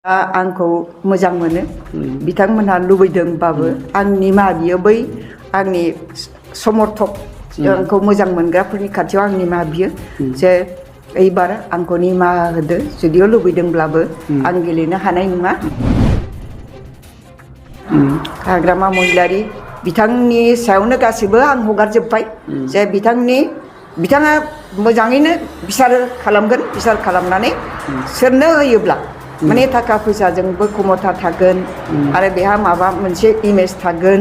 आंखौ मोजां मोनो बिथांमोनहा लुबैदोंबाबो आं निमाहा बियो बै आंनि समर्थक आंखौ मोजां मोनग्राफोरनि खाथियाव आं निमाहा बियो जे एबार आंखौ निमाहा होदो जुदिও लुबैदोंब्लाबो आं गेलेनो हानाय नङा। हाग्रामा महिलारी बिथांनि सायावनो गासिबो आं हगारजोब्बाय जे बिथाङा मोजाङैनो बिसार खालामगोन बिसार खालामनानै सोरनो होयोब्ला माने थाखा फैसाजोंबो खमथा थागोन आरो बेहा माबा मोनसे इमेज थागोन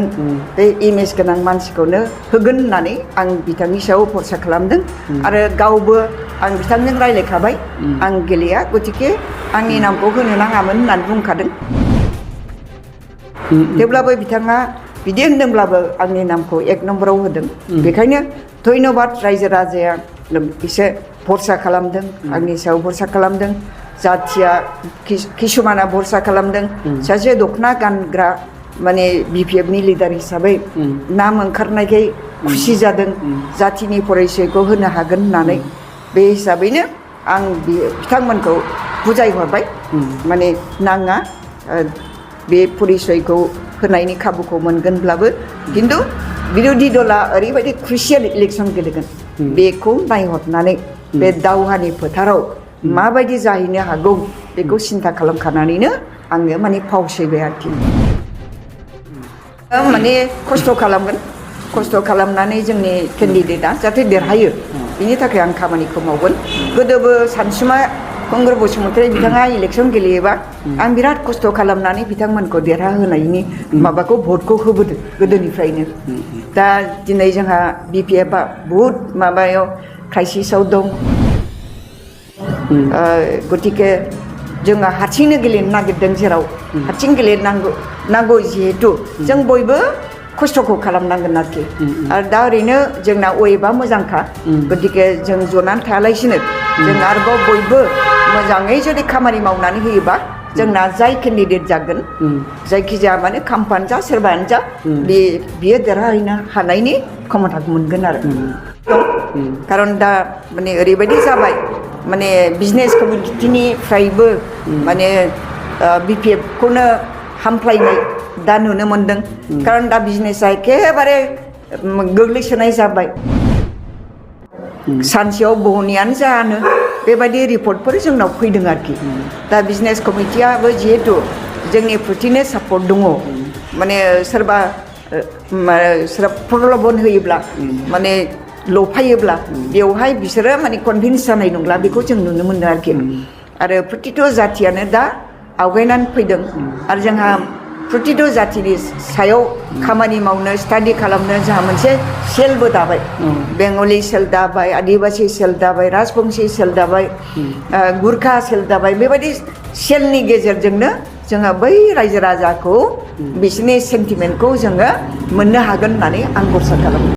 बे इमेज गोनां मानसिखौनो होगोन होननानै आं बिथांनि सायाव भरसा खालामदों आरो गावबो आं बिथांजों रायलायखाबाय आं गेलेया गतिके आंनि नामखौ होनो नाङामोन होननानै बुंखादों। थेवब्लाबो बिथाङा बिदि होनदोंब्लाबो आंनि नामखौ एक नम्बराव होदों बेखायनो धन्यबाद रायजो राजाया एसे भरसा खालामदों आंनि सायाव भरसा खालामदों जाथिया किसुमाना भरसा खालामदों सासे दखना गानग्रा माने BPF नि लिडार हिसाबै नाम ओंखारनायखाय खुसि जादों जाथिनि परिचयखौ होनो हागोन होननानै बे हिसाबैनो आं बिथांमोनखौ बुजायहरबाय माने नाङा बे परिचयखौ होनायनि खाबुखौ मोनगोनब्लाबो खिन्थु बिरोधी दला ओरैबायदि क्रुसियेल इलेक्सन गेलेगोन बेखौ नायहरनानै बे दावहानि फोथाराव माबायदि जाहैनो हागौ बेखौ सिन्था खालामखानानैनो आङो माने फावसयबाय आरोखि माने खस्थ' खालामगोन खस्थ' खालामनानै जोंनि केन्डिडेटआ जाहाथे देरहायो बिनि थाखाय आं खामानिखौ मावगोन। गोदोबो सानसुमा कंग्र बसुमतारी बिथाङा इलेक्सन गेलेयोबा आं बिराद खस्थ' खालामनानै बिथांमोनखौ देरहाहोनायनि माबाखौ भटखौ होबोदों गोदोनिफ्रायनो। दा दिनै जोंहा BPF आ बहुद माबायाव क्राइसिसआव दं गतिके जोङो हारसिंनो गेलेनो नागिरदों जेराव हारसिं गेलेनांगौ जिहेतु जों बयबो खस्थ'खौ खालामनांगोन आरोखि आरो दा ओरैनो जोंना वेबआ मोजांखा गतिके जों जनानै थायालासिनो जों आरोबाव बयबो मोजाङै जुदि खामानि मावनानै होयोबा जोंना जाय केन्डिडेट जागोन जायखिजाया माने खाम्फानो जा सोरबायानो जा बियो देरहाहैनो हानायनि क्षमताखौ मोनगोन आरो खारन दा माने ओरैबायदि जाबाय माने बिजनेस कमिटिनिफ्रायबो माने BPF खौनो हामफ्लायनाय दा नुनो मोनदों खारन दा बिजनेसा एखेबारे गोग्लैसोनाय जाबाय सानसेयाव बहनैयानो जानो बेबायदि रिपर्टफोर जोंनाव फैदों आरोखि दा बिजनेस कमिटियाबो जिहेतु जोंनि प्रटिनो सापर्ट दङ माने सोरबा प्रलबन होयोब्ला माने लफायोब्ला बेवहाय बिसोरो माने कनभिन्स जानाय नंला बेखौ जों नुनो मोनो आरोखि आरो प्रतिथ' जाथियानो दा आवगायनानै फैदों आरो जोंहा प्रतिथ' जातिनि सायाव खामानि मावनो स्टाडि खालामनो जोंहा मोनसे सेलबो दाबाय बेंगलि सेल दाबाय आदिबासि सेल दाबाय राजबंसि सेल दाबाय गुरखा सेल दाबाय बेबायदि सेलनि गेजेरजोंनो जोङो बै रायजो राजाखौ बिसोरनि सेन्टिमेन्टखौ जोङो मोननो हागोन होननानै आं भरसा खालामो।